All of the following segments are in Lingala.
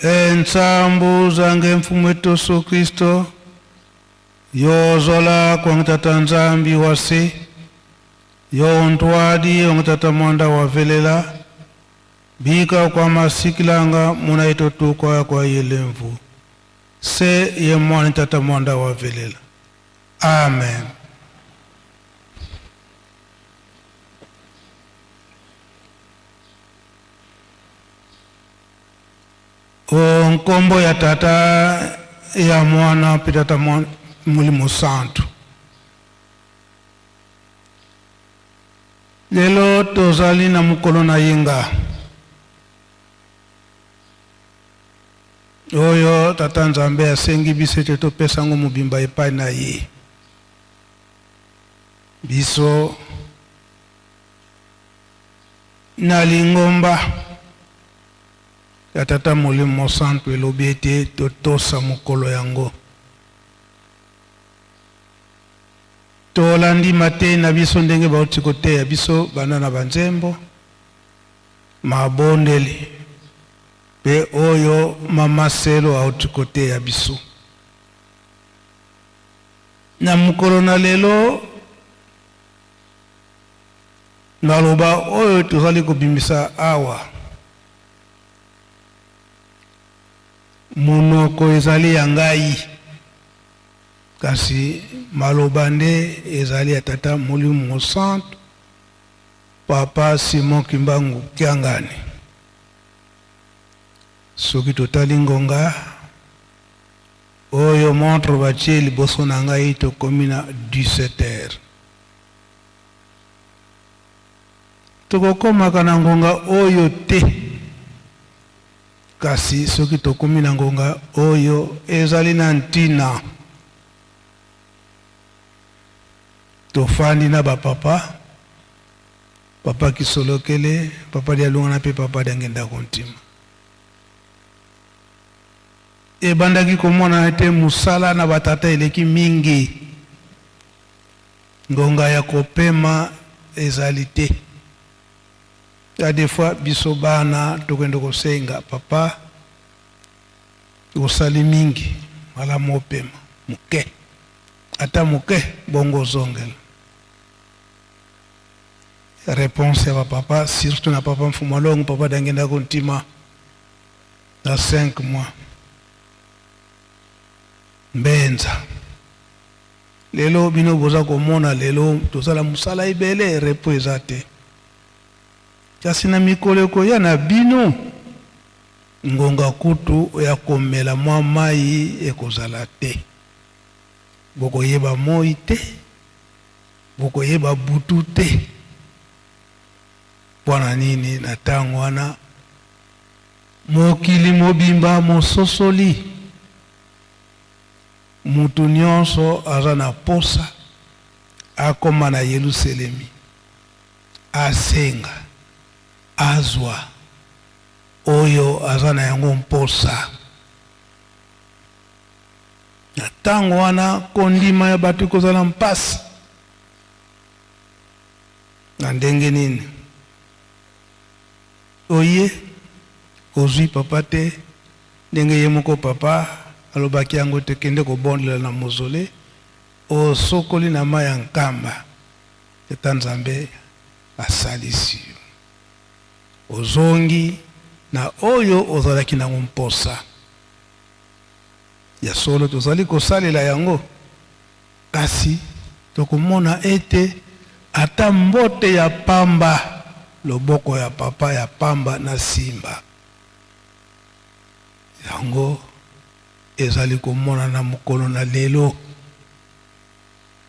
Entsambu zange mfumu wetu Yesu Kristo yozola kwanga tata Nzambi wase yo ntwadi wanga tata mwanda wa velela bika kwa masikilanga muna itotukwa kwa yelemvu se ye mwana tata mwanda wa velela. Amen. O nkombo ya tata ya mwana mpe tata molimo santu. Lelo tozali na mokolo na yenga oyo tata Nzambe asengi biso ete topesa yango mobimba epai na ye. Biso na lingomba ya Tata Molimo Mosantu elobi ete totosa mokolo yango. Tolandi mateyi na biso ndenge bauti koteya biso banda na banzembo, mabondeli mpe oyo Mama Selo auti koteya biso. Na mokolo na lelo, maloba oyo tozali kobimisa awa, monoko ezali ya ngai, kasi maloba nde ezali ya Tata Molimo Mosantu, Papa Simon Kimbangu Kiangani. Soki totali ngonga oyo montre batie liboso na ngai, tokomi na 17 heures. Tokokomaka na ngonga oyo te, kasi soki tokomi na ngonga oyo ezali na ntina. Tofandi na ba papa, papa Kisolokele, papa Dialungana mpe papa Diangienda Kuntima. Ebandaki komonana ete mosala na batata eleki mingi. Ngonga ya kopema ezali te. Ya des fois biso bana tokende kosenga papa osali mingi malamu opema moke ata moke bongo ozongela. Reponse ya ba papa surtout na papa Mfumua Longo, papa Diangienda Kuntima na 5 mois mbenza. Lelo bino boza komona lelo tozala musala ebele repos eza te kasi na mikolo ekoya na bino ngonga kutu ya komela mwa mayi ekozala te bokoyeba moyi te bokoyeba butu te pona nini na tango wana mokili mobimba mososoli Mutu nionso aza na posa akoma na Yeluselemi, asenga, azua oyo aza na yango mposa. Na tango wana kondima ya bato ekozala mpasi. Na ndenge nini? Oye ozui papa te ndenge ye moko papa alobaki yango te kende kobondela na mausolee osokoli na mayi ya nkamba tata nzambe asalisi yo ozongi na oyo ozalaki nango mposa ya solo tozali kosalela yango kasi tokomona ete ata mbote ya pamba loboko ya papa ya pamba na simba Yango ezali komonana mokolo na lelo.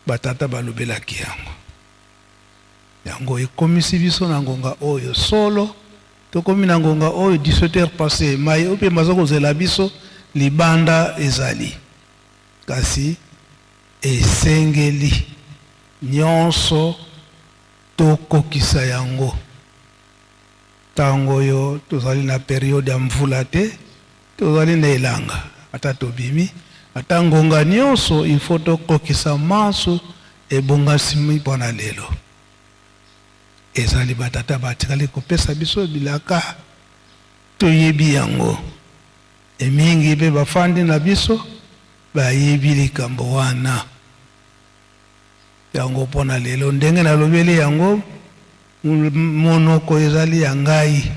Batata balobelaki yango. Yango ekomisi biso na ngonga oyo. Solo, tokomi na ngonga oyo 17 heures passe, maye oyo mpe baza kozela biso libanda ezali. Kasi esengeli nyonso tokokisa yango. Tango oyo tozali na periode ya mvula te, tozali na elanga, ata tobimi, ata ngonga nionso il faut tokokisa manso ebongasimi pona lelo. Ezali ba tata batikali kopesa biso bilaka, toyebi yango. E mingi mpe bafandi na biso bayebi likambo wana. Yango mpo na lelo, ndenge nalobeli yango, monoko ezali ya ngai,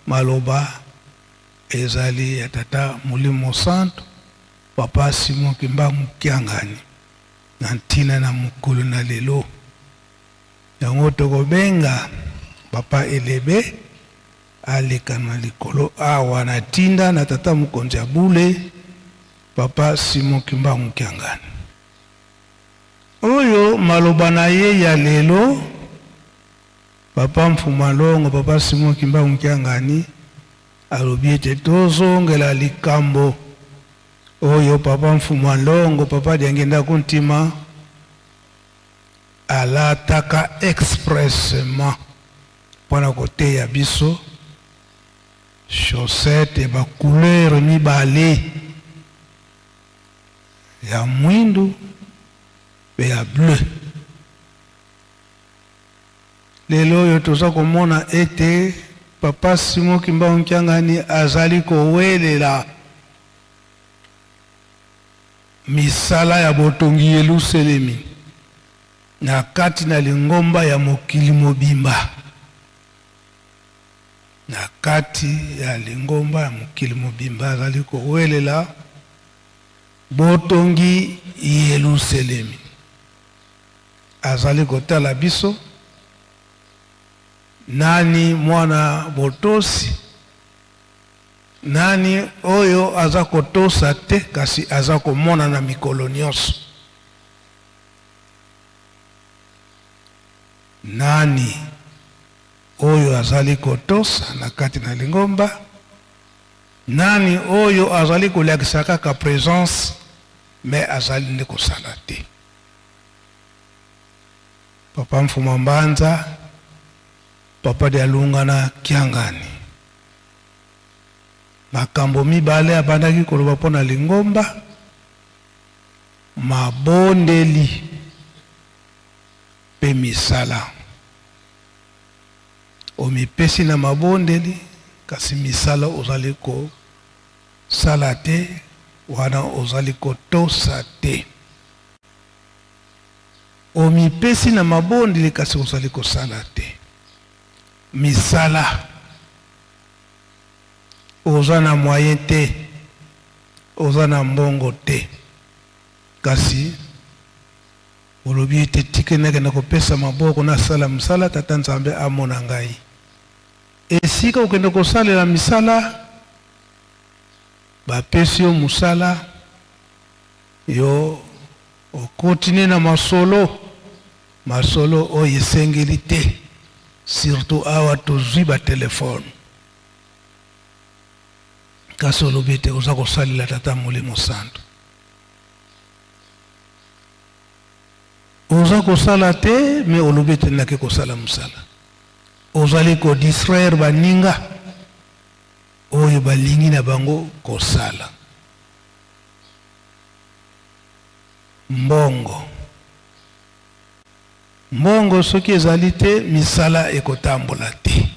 maloba ezali ya Tata Molimo Santu, Papa Simon Kimbangu Kiangani, na ntina na mokolo na lelo. Yango tokobenga Papa Elebe aleka na likolo awa na tinda na Tata Mokonzi ya Bule, Papa Simon Kimbangu Kiangani. Oyo maloba na ye ya lelo, Papa Mfuma Longo, Papa Simon Kimbangu Kiangani alobi ete tozongela likambo oyo Papa Mfuma Longo, Papa Diangienda Kuntima alataka expressement mpo na koteya biso chaussette ya ba couleur mibale, ya mwindu mpe ya bleu. Lelo oyo toza komona ete Papa Simon Kimbangu Kiangani azali kowelela misala ya botongi Yeluselemi na kati na lingomba ya mokili mobimba. Na kati ya lingomba ya mokili mobimba azali kowelela botongi Yeluselemi. Azali kotala biso, nani mwana botosi, nani oyo aza kotosa te kasi aza komonana mikolo nyonso. Nani oyo azali kotosa na kati na lingomba? Nani oyo azali kolakisa kaka presence mais azali nde kosala te? Papa Mfuma Mbanza, Papa Dialungana Kiangani. Makambo mibale abandaki koloba mpo na lingomba, mabondeli mpe misala. Omipesi na mabondeli, kasi misala ozali kosala te, wana ozali kotosa te. Omipesi na mabondeli, kasi ozali kosala te misala. Oza na moyen te, oza na mbongo te, kasi olobi ete tika nakenda kopesa maboko nasala mosala, Tata Nzambe amona ngai. Esika okende kosalela misala, bapesi yo mosala, yo okotine na masolo, masolo oyo esengeli te, surtout awa tozwi ba telephone. Kasi olobi ete oza kosalela Tata Molimo Santu. Oza kosala te mais olobi ete nake kosala mosala. Ozali ko distraire baninga oyo balingi na bango kosala. Mbongo. Mbongo soki ezali te misala ekotambola te.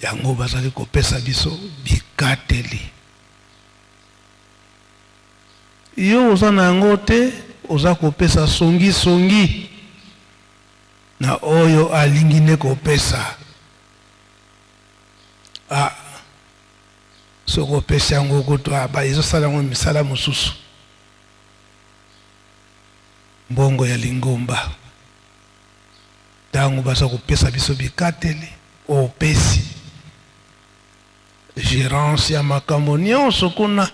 Yango bazali kopesa biso bikateli. Yo oza na yango te, oza kopesa songi songi na oyo alingi nde kopesa. Ah, soki opesi yango kutu ah, ba ezosala yango misala mosusu. Mbongo ya lingomba, ntango baza kopesa biso bikateli, opesi gerance ya makambo nyonso kuna.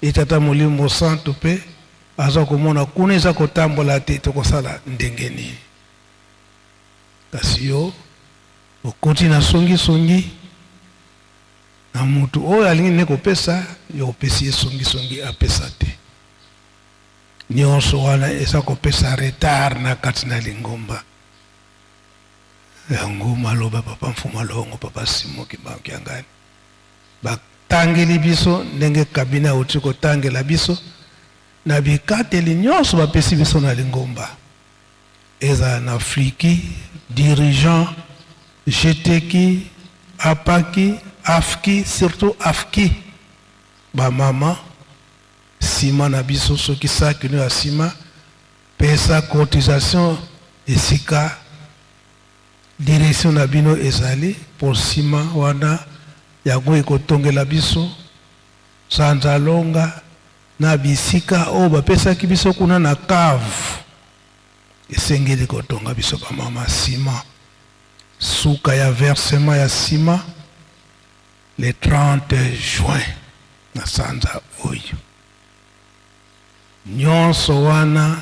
Ye Tata Molimo Santu mpe aza komona kuna eza kotambola te, tokosala ndenge nini? Kasi yo okoti na songi songi na mutu oyo alingi nde kopesa, yo opesi ye songi songi apesa te. Nyonso wana eza kopesa retard na kati na lingomba. Yango maloba Papa Mfuma Longo, Papa Simon Kimbangu Kiangani batangeli biso ndenge cabinet auti kotangela biso na bikateli nyonso bapesi biso na lingomba, ezala na fliki, dirigeant, GTki, APAKI, AFKI, surtout AFKI. Ba mama ciment na biso soki sac no ya ciment pesa cotisation esika direction na bino ezali po ciment wana yango ekotongela biso sanza longa na bisika oyo bapesaki biso kuna na cave esengeli kotonga biso ba mama ciment suka ya versement ya ciment Le 30 juin na sanza oyo. Nyonso wana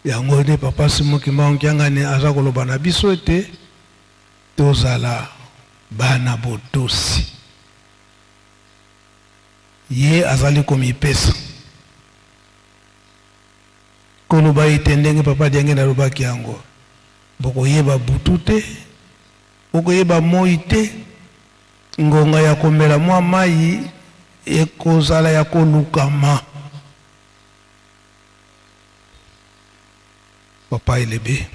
yango nde Papa Simon Kimbangu Kiangani aza koloba na biso ete tozala bana botosi. Ye azali komipesa. Koloba ete ndenge Papa Diangenda alobaki yango, bokoyeba butu te, Bokoyeba moi te, ngonga ya komela mwa mai ekozala ya kolukama. Papa Elebe,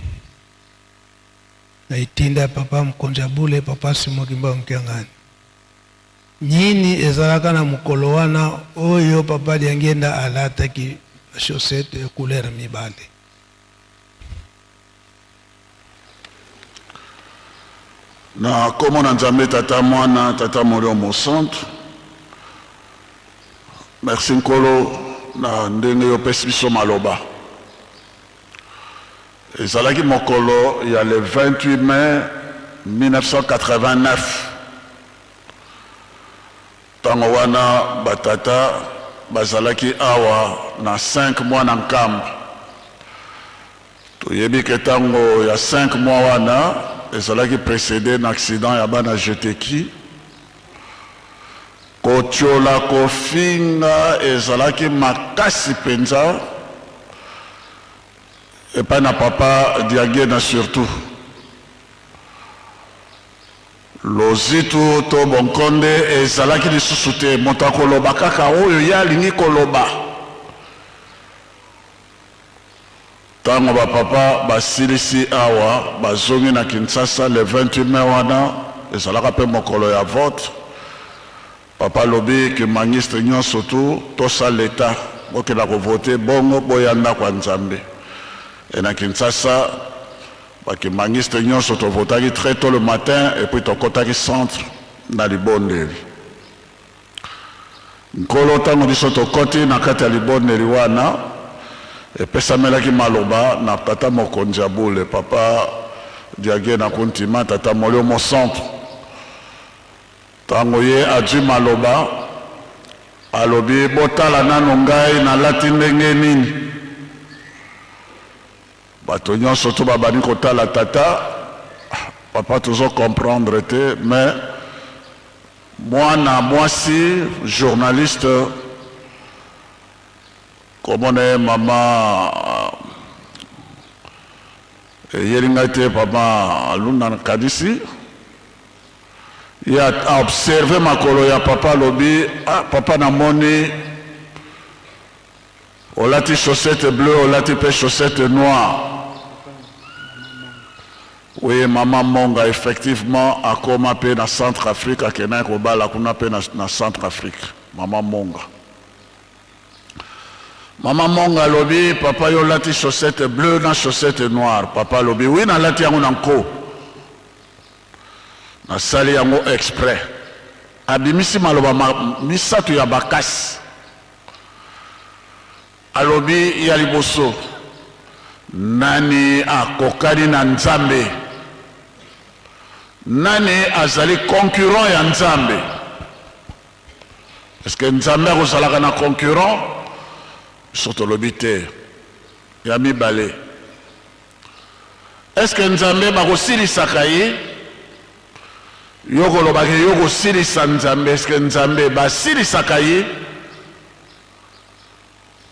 na etinda ya Papa Mokonzi ya Bule, Papa Simon Kimbangu Kiangani, nini ezalaka na mokolo wana oyo Papa Diangienda alataki ba chaussettes ya couleur mibale? Na kombo na Nzambe Tata Mwana Tata Molimo Mosantu, merci Nkolo na ndenge yo opesi biso maloba. Ezalaki mokolo ya le 28 mai 1989 Tango wana ba tata bazalaki awa na cinq mois na Nkamba. Toyebi ke tango ya cinq mois wana ezalaki precede na accident ya bana Jeteki. Kotiola, kofinga ezalaki makasi penza epai na papa Diangienda surtout. Lozitu to bonkonde ezalaki lisusu te, moto akoloba kaka oyo ye alingi koloba. Tango ba papa basilisi awa, bazongi na Kinshasa le 28 mai wana, ezalaka pe mokolo ya vote, papa alobi kimbanguiste nionso tout tosa l'etat, bokenda ko voter bongo boya ndako ya Nzambe. Et na Kinshasa, Ba kimbanguistes nionso to votaki très tot le matin et puis tokotaki centre na libondeli. Nkolo tango biso tokoti na kati ya libondeli wana epesamelaki maloba na tata mokonzi ya bule papa Diagiena Kuntima tata Molio Mosantu. Tango ye azui maloba alobi botala nanu ngai nalati ndenge nini? Bato nionso tout babandi kotala tata, papa tozo comprendre te mais mwana mwasi journaliste kombo na ye mama eyeli ngai te papa Aluna nakanisi ye a observe makolo ya papa alobi ah papa namoni Olati chaussette bleu olati pe chaussette noire. Oui maman Monga effectivement akoma pe na centre Afrique akendaki kobala kuna pe na, na centre Afrique maman Monga. Maman Monga alobi papa yo olati chaussette bleu na chaussette noire papa alobi oui nalati yango na nko nasali yango exprès abimisi maloba ma, misato ya bakasi Alobi ya liboso, Nani akokani na Nzambe? Nani azali concurrent ya Nzambe? Est-ce que Nzambe akozalaka na concurrent? Biso tolobi te. Ya mibale, est-ce que Nzambe bakosilisaka ye? Yo koloba ke yo kosilisa Nzambe, est-ce que Nzambe basilisaka ye?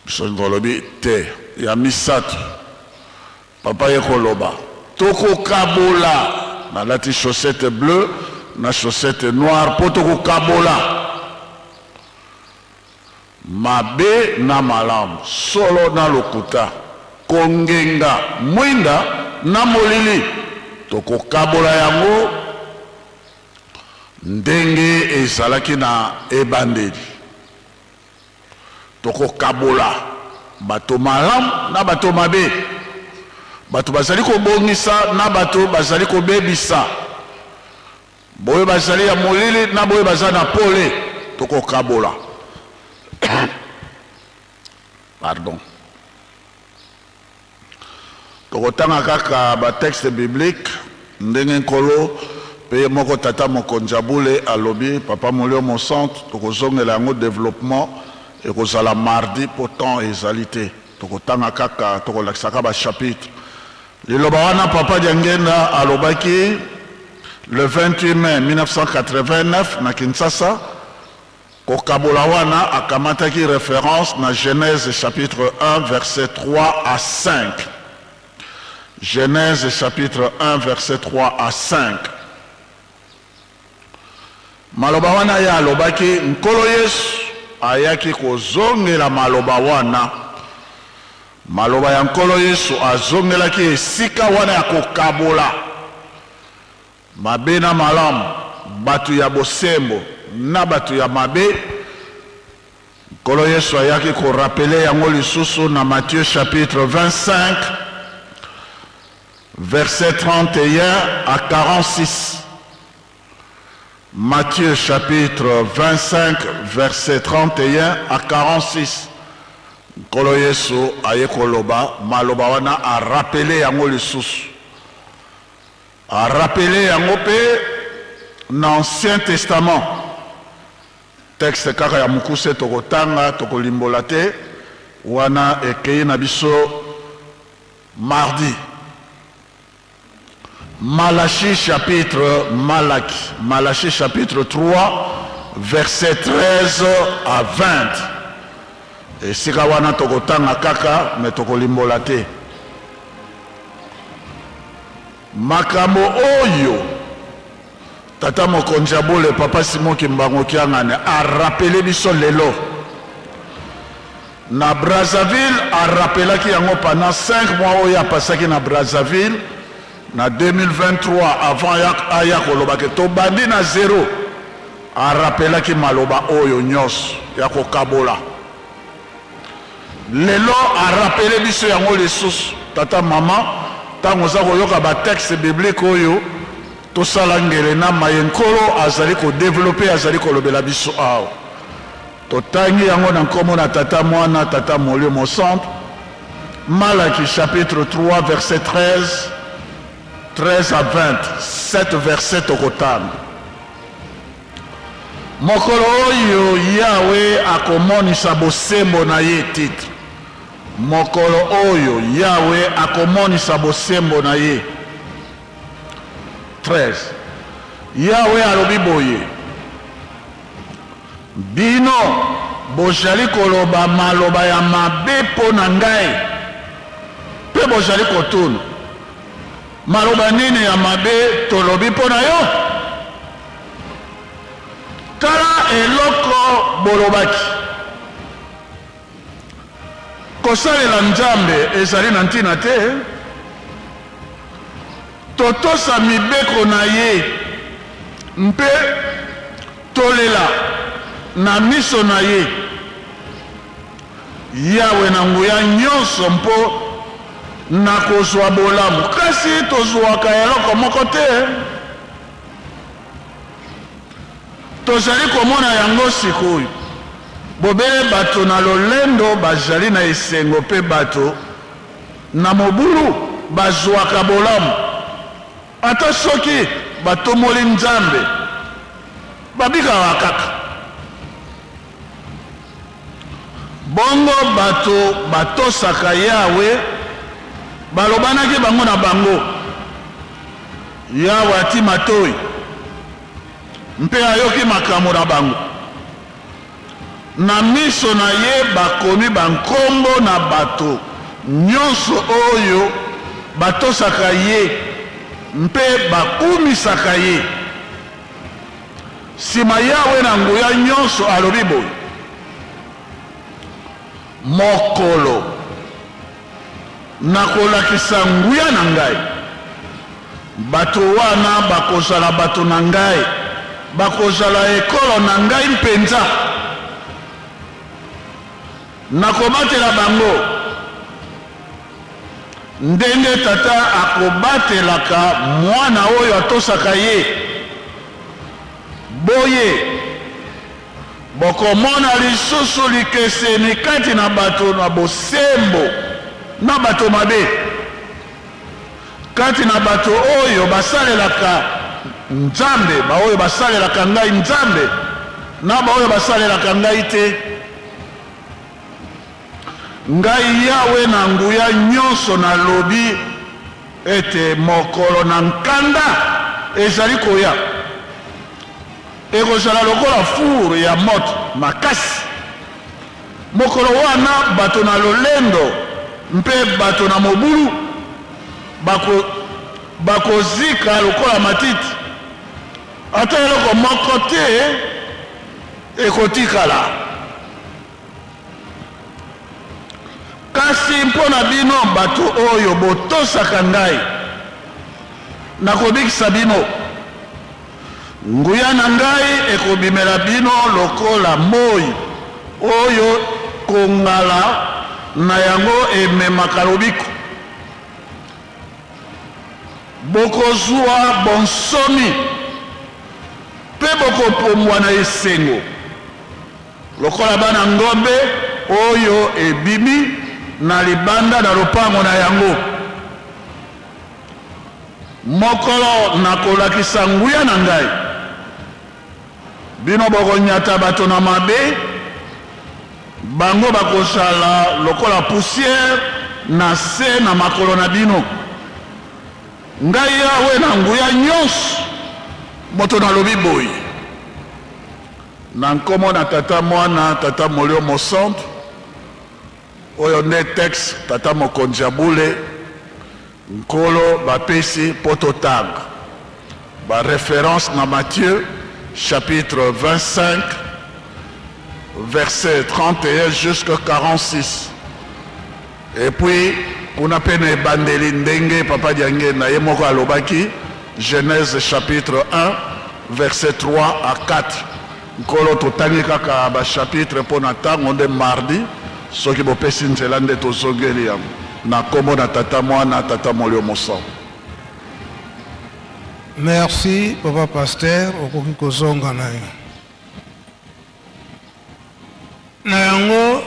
Biso tolobi te. Ya misato, papa ye koloba tokokabola, nalati chaussette bleu na chaussette noire mpo tokokabola mabe na malamu, solo na lokuta, kongenga mwinda na molili, tokokabola yango ndenge ezalaki na ebandeli. Tokokabola bato malamu na bato mabe, bato bazali kobongisa na bato bazali kobebisa, boyo bazali ya molili na boyo baza na pole. Tokokabola. Pardon. Tokotanga kaka ba textes bibliques ndenge Nkolo pe ye moko Tata Mokonzi ya Bule alobi, Papa Molio Mosantu, tokozongela yango developpement ekozala mardi po temps ezali te. Tokotanga kaka, tokolakisa kaka ba chapitres. Liloba wana Papa Diangienda alobaki le 28 mai 1989 na Kinshasa. Kokabola wana akamataki reference na Genèse chapitre 1 verset 3 à 5. Genèse chapitre 1 verset 3 à 5. Maloba wana ye alobaki, Nkolo Yesu ayaki kozongela maloba wana. Maloba ya Nkolo Yesu azongelaki esika wana ya kokabola. Mabe na malamu, bato ya bosembo na bato ya mabe, Nkolo Yesu ayaki ko rappeler yango lisusu na Matthieu chapitre 25 verset 31 à 46. Matthieu chapitre 25 verset 31 à 46. Nkolo Yesu aye koloba maloba wana, a rappeler yango lisusu. A rappeler yango pe na Ancien Testament. Texte kaka ya mokuse tokotanga, tokolimbola te, wana ekeyi na biso mardi. Malachie chapitre Malaki, Malachie chapitre 3 verset 13 à 20. Esika wana tokotanga kaka mais tokolimbola te. Makambo oyo Tata Mokonzi ya Bule Papa Simon Kimbangu Kiangani a rappeler biso lelo na Brazzaville, a rappelaki yango pendant 5 mois oyo apasaki na Brazzaville na 2023 avant aya koloba ke tobandi na zero. A rappelaki maloba oyo nyonso ya kokabola. Lelo a rappeler biso yango lisusu. Tata, mama, tango oza koyoka ba textes bibliques oyo, tosala ngele na maye Nkolo azali ko developper, azali kolobela biso awa. Totangi yango na nkombo na Tata, Mwana, Tata Molimo Mosantu. Malaki chapitre 3 verset 13, 13 à 20, 7 versets tokotanga. Mokolo oyo Yawe akomonisa bosembo na ye Titre, Mokolo oyo Yawe akomonisa bosembo na ye 13 Yawe alobi boye, Bino bozali koloba maloba ya mabe mpo na ngai, mpe bozali kotuna, Maloba nini ya mabe tolobi mpo na yo? Tala eloko bolobaki, Kosalela Nzambe ezali na ntina te, totosa mibeko na ye mpe tolela na miso na ye. Yawe na nguya nyonso mpo na kozwa bolamu, kasi tozwaka eloko moko te. Tozali komona yango sikoyo, bobele bato na lolendo bazali na esengo mpe bato na mobulu bazwaka bolamu. Ata soki batomoli Nzambe, babikaka kaka. Bongo bato batosaka Yawe balobanaki bango na bango, Yawe ati matoyi mpe ayoki makambo na bango. Na miso na ye bakomi bankombo na bato nyonso oyo batosaka ye mpe bakumisaka ye. Sima Yawe na nguya nyonso alobi boye, Mokolo nakolakisa nguya na ngai, bato wana bakozala bato na ngai, bakozala ekolo na ngai mpenza. Nakobatela bango ndenge tata akobatelaka mwana oyo atosaka ye. Boye, bokomona lisusu likeseni kati na bato na bosembo na bato mabe, kati na bato oyo basalelaka Nzambe, baoyo basalelaka ngai Nzambe, na baoyo basalelaka ngai te. Ngai Yawe na nguya nyonso nalobi ete mokolo na nkanda ezali koya. Ekozala lokola four ya moto makasi. Mokolo wana bato na lolendo mpe bato na mobulu bako bakozika lokola matiti, ata eloko moko te ekotikala. Kasi mpo na bino bato oyo botosaka ngai, nakobikisa bino. Nguya na ngai ekobimela bino lokola moi oyo kongala na yango ememaka lobiko. Bokozwa bonsomi mpe bokopombwa na esengo lokola bana ngombe oyo ebimi na libanda na lopango na yango. Mokolo nakolakisa nguya na ngai, bino bokonyata bato na mabe, bango bakozala lokola poussière na se na makolo na bino. Ngai Yawe na nguya nyonso moto nalobi boye. Na nkombo na Tata, Mwana, Tata Molio Mosantu. Oyo nde texte tata mokonzi ya bule Nkolo bapesi mpo totanga. Ba references na Matthieu chapitre 25 verset 31 jusque 46. Et puis kuna mpe na ebandeli ndenge papa Diangienda ye moko alobaki Genèse chapitre 1 verset 3 à 4. Nkolo totangi kaka ba chapitre mpo na tango nde mardi soki bopesi nzela nde tozongeli yango na kombo na tata muana tata molio mosantu. Merci papa pasteur okoki kozonga na yo. Na yango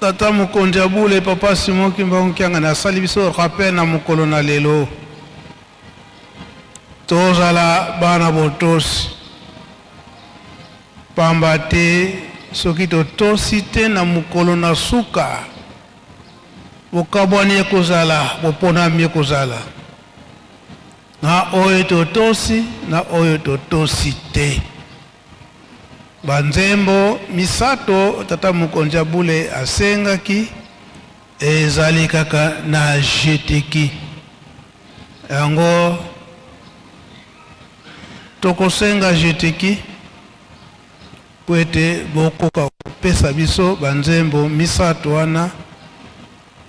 tata mokonzi ya bule papa Simon Kimbangu Kiangani asali biso rappel na mokolo na lelo. Tozala bana botosi, pamba te soki totosi te na mokolo na suka, bokabwani ekozala, boponami ekozala na oyo totosi na oyo totosi te. Banzembo misato tata mokonzi ya bule asengaki ezali kaka na jeteki. Yango tokosenga jeteki mpo ete bokoka kopesa biso banzembo misato wana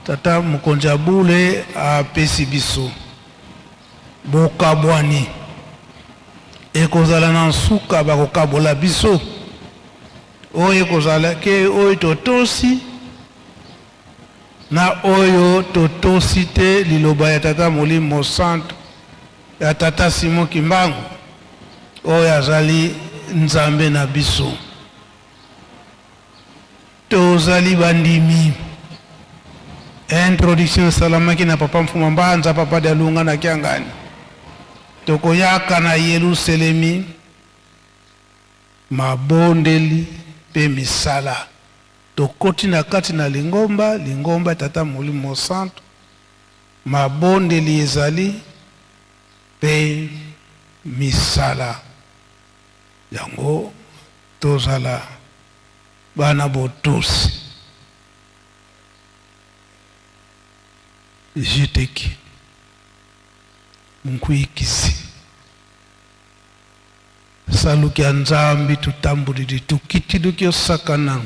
tata mokonzi ya bule apesi biso. Bokabwani ekozala na nsuka, bakokabola biso. Oyo ekozala ke oyo totosi na oyo totosi te liloba ya Tata Molimo Mosantu, ya Tata Simon Kimbangu, oyo azali Nzambe na biso. Tozali bandimi. Introduction esalamaki na Papa Mfuma Mbanza, Papa Dialunga na Kiangani. Tokoyaka na Yeluselemi, mabondeli mpe misala. Tokoti na kati na lingomba, lingomba ya Tata Molimo Mosantu, mabondeli ezali mpe misala. Yango tozala bana botosi. Jiteki munkuikisi saluki ya Nzambi tutambulidi tukitiluki osakana.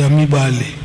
Ya mibale.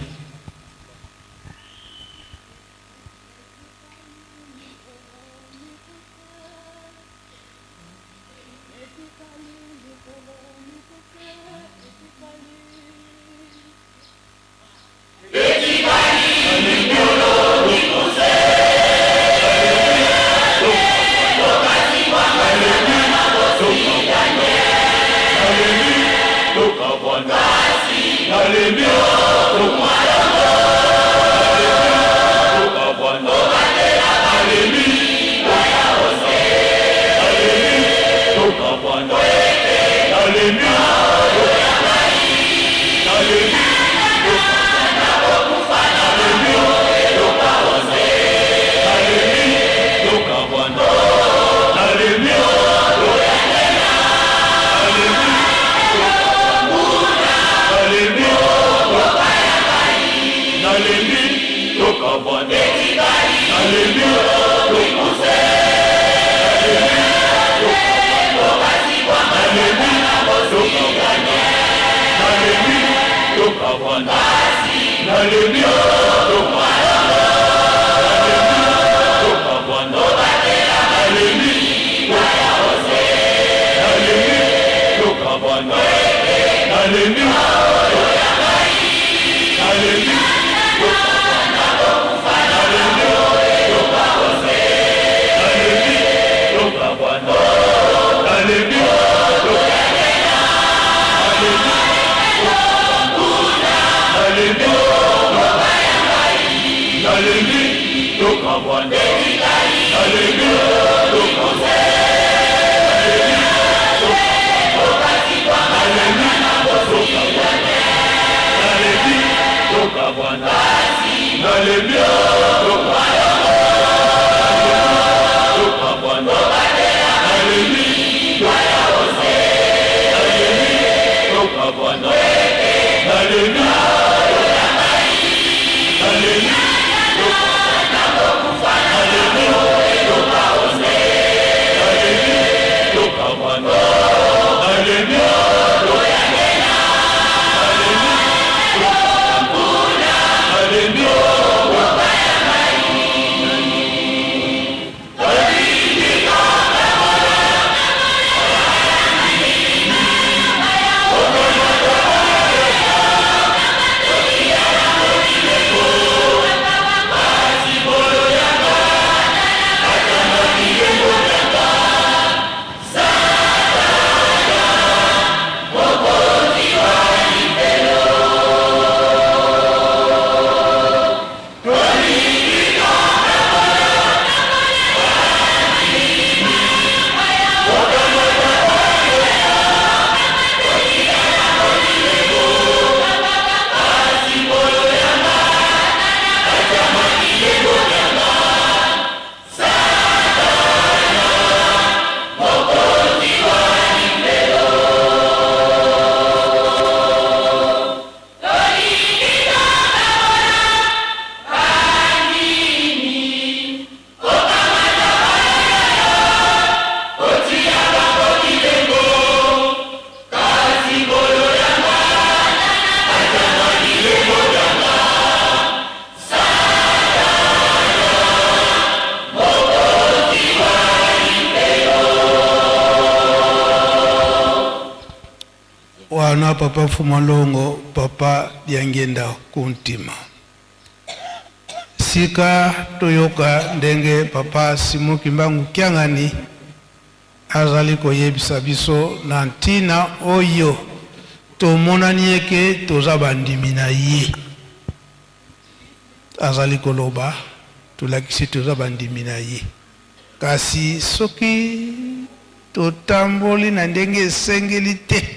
Wana papa Mfuma Longo, papa Diangienda Kuntima. Sika toyoka ndenge papa Simon Kimbangu Kiangani azali koyebisa biso na ntina oyo tomonani eke toza bandimi na ye. Azali koloba tolakisi toza bandimi na ye. Kasi soki totamboli na ndenge esengeli te,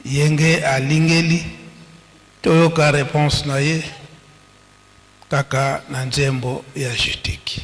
yenge alingeli toyoka reponse na ye kaka na nzembo ya Jeteki.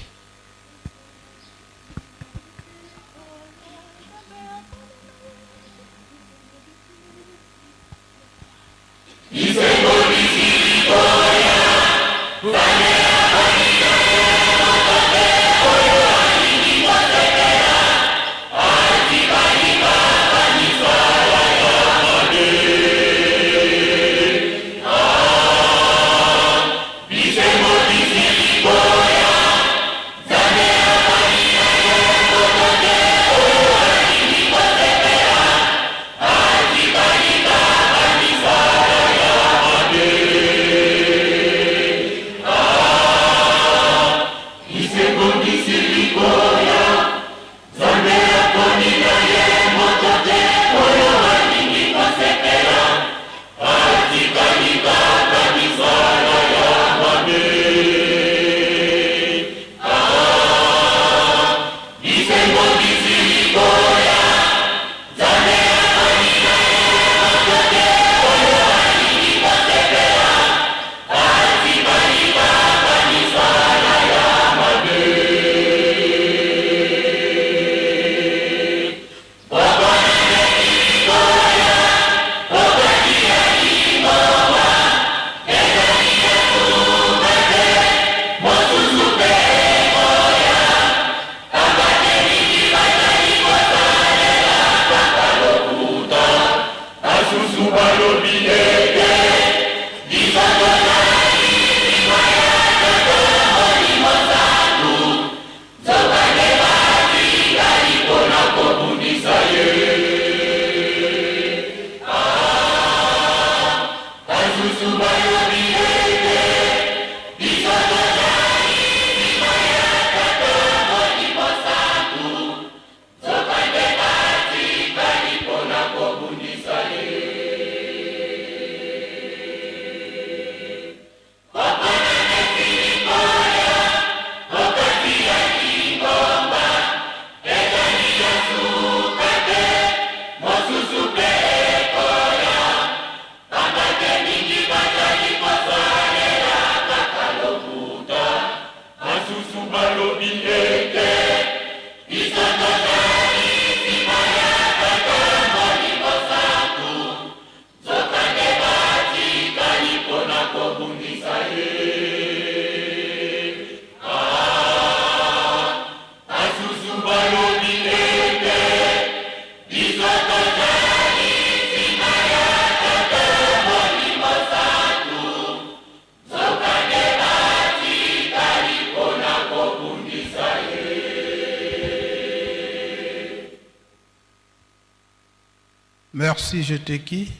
Merci Jeteki,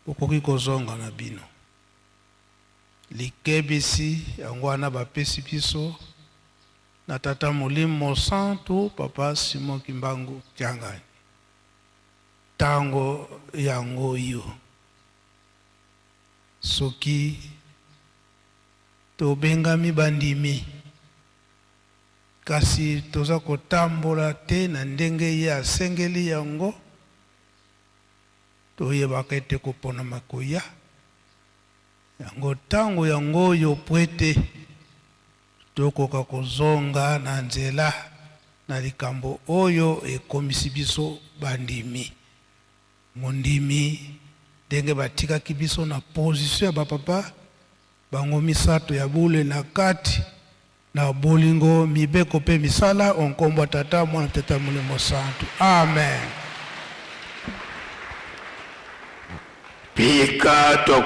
okoki kozonga na bino. Likebisi yango wana bapesi biso na Tata Molimo Mosantu Papa Simon Kimbangu Kiangani. Tango yango yo soki tobengami bandimi Kasi toza kotambola te na ndenge ye asengeli yango, toyebaka ete koponama ekoya. Yango ntango yango oyo pwete tokoka kozonga na nzela na likambo oyo ekomisi biso bandimi. Mondimi, ndenge batikaki biso na position ya ba papa bango misato ya bule na kati Na bolingo, mibeko mpe misala, o nkombo ya Tata, Mwana, Tata Molimo Santu. Amen. Pika toko.